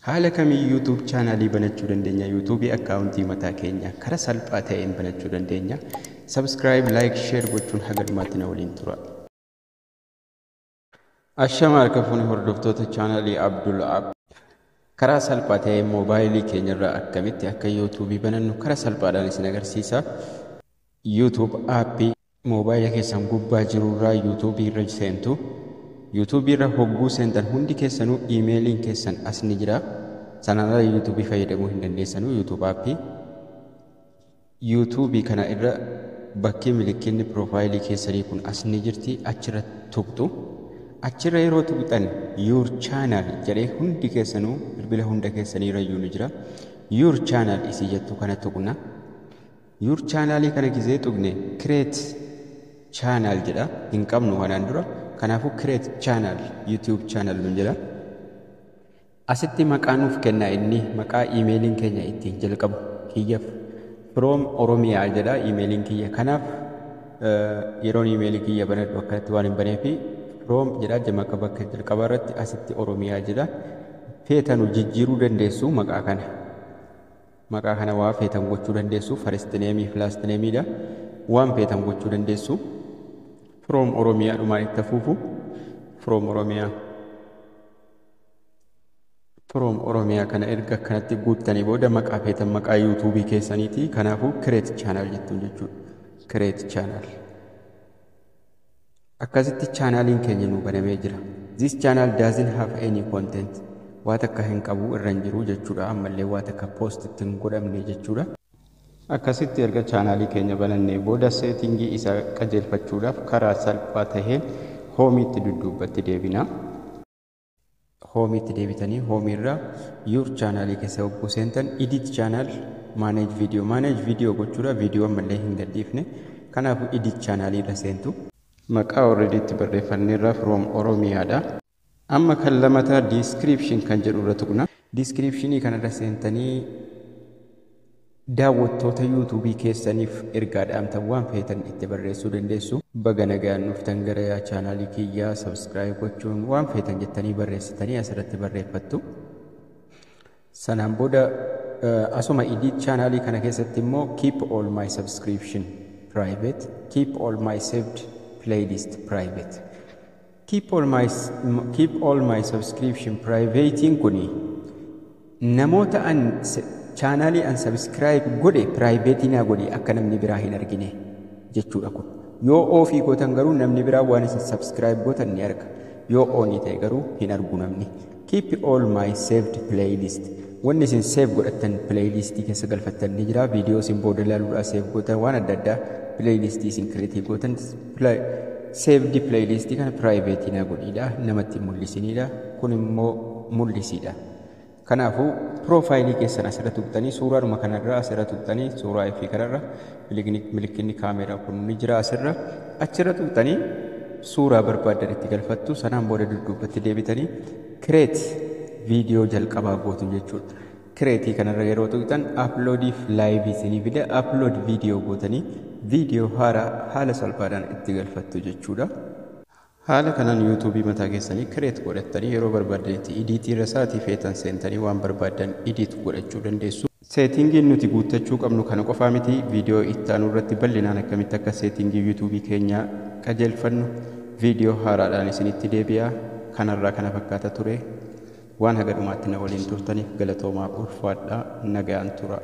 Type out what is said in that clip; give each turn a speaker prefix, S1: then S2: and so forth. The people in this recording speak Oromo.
S1: Haala kamiin YouTube chaanaalii banachuu dandeenya? YouTube akkaawuntii mataa keenya karaa salphaa ta'een banachuu dandeenya. Subscribe, like, share gochuun haga dhumaatti na waliin tura. Ashama harka fuuni hordoftoota chaanaalii Abdul App. Karaa salphaa ta'een moobaayilii keenyarraa akkamitti akka YouTube banannu karaa salphaadhaan isin agarsiisa. YouTube aappii moobaayila keessan gubbaa jirurraa YouTube irra seentu. YouTube irra hogguu seentan hundi keessanuu iimeeliin keessan as ni jira. Sanaan ala YouTube fayyadamuu hin dandeessanuu YouTube aappii. YouTube kana irra bakki milikinni piroofaayilii keessanii kun as ni jirti, achirra tuqxu. Achirra yeroo tuqxan "Your channel" jedhee hundi keessanuu bilbila hunda keessanii irrayyuu ni jira. "Your channel" isii jettu kana tuqna. Your channelii kana gizee tuqne "Create channel" jedha. Hin qabnu kanaan dura. Kanaafuu "Create channel", YouTube channel nun jedha. Asitti maqaa nuuf kenna, inni maqaa iimeeliin keenya ittiin jalqabu. Kiyyaaf "From Oromiyaa" jedha iimeeliin kiyya. Kanaaf yeroon iimeelii kiyya banadhu akkanatti waan hin baneefi "From" jedha maqaa bakka jalqabaa irratti, asitti Oromiyaa jedha. Feetanu jijjiiruu dandeessu maqaa kana. Maqaa kana waa feetan gochuu dandeessu. First nameii fi last nameiidha. Waan feetan gochuu dandeessu. From Oromiyaa dhumaan itti hafuufu. From Oromiyaa. From Oromiyaa kana erga akkanatti guuttanii booda maqaa feetan, maqaa yuutuubii keessaniiti. Kanaafuu "Create channel" jettuun jechuudha. Create channel. Akkasitti chaanaaliin keenya nuu banamee jira. "This channel doesn't have any content." Waa takka hin qabu, irra hin jiru jechuudha. Ammallee waa takka post itti hin godhamne jechuudha. Akkasitti erga chaanaalii keenya banannee booda seetingii isaa qajeelfachuudhaaf karaa salphaa taheen hoomiitti dudduubatti deebina. Hoomiitti deebitanii hoomiirraa your chaanaalii keessa yogguu seentan edit channel, manage video. Manage video gochuudha, viidiyoo ammallee hin gadhiifne. Kanaafuu edit chaanaalii irra seentu. Maqaa already itti barreeffanneerra, From Oromiyaadha. Amma kan lamataa description kan jedhu irra tuqna. Descriptionii kanarra seentanii daawwattoota yuutuubii keessaniif ergaa dhaamtan waan feetan itti barreessuu dandeessu. Baga nagaan dhuftan gara chaanaalii kiyyaa, subscribe gochuun waan feetan jettanii barreessitanii asirratti barreeffattu. Sanaan booda asuma edit chaanaalii kana keessatti immoo keep all my subscription private, keep all my saved playlist private. Keep all my subscription privatein kuni namoota an chaanaalii an subscribe godhe private naa godhi, akka namni biraa hin argine jechuudha kun. Yoo offii gootan garuu namni biraa waan isin subscribe gootan ni arga. Yoo onii ta'e garuu hin argu namni. Keep all my saved playlist. Wanni isin save godhattan, playlistii keessa galfattan ni jira. Viidiyoo isin booda ilaaluudhaaf save gootan, waan adda addaa playlistii isin create gootan, saved playlistii kana private naa godhiidha. Namatti mul'isiniidha. Kun immoo mul'isiidha. Kanaafuu piroofaayilii keessan asirra tuqxanii, suuraadhuma kanarra asirra tuqxanii, suuraa ifii kanarra milikinni kaameeraa kun ni jira asirra, achirra tuqxanii suuraa barbaaddan itti galfattu. Sanaan booda dudduubatti deebitanii create viidiyoo jalqabaa gootu jechuudha. Createii kanarra yeroo tuqxan uploadiif liveii isinii fida. Upload viidiyoo gootanii viidiyoo haaraa haala salphaadhaan itti galfattu jechuudha. Haala kanaan yuutuubii mataa keessanii create godhattanii yeroo barbaaddanitti editii irra sa'aatii feetan seentanii waan barbaaddan edit godhachuu dandeessu. Seetingiin nuti guuttachuu qabnu kana qofaa miti. Viidiyoo itti aanu irratti bal'inaan akkamitti akka seetingii yuutuubii keenyaa qajeelfannu viidiyoo haaraadhaan isinitti deebi'a. Kanarraa kana fakkaata ture. Waan haga dhumaatti na waliin turtaniif galatoomaa, ulfaadhaa, nagaan tura.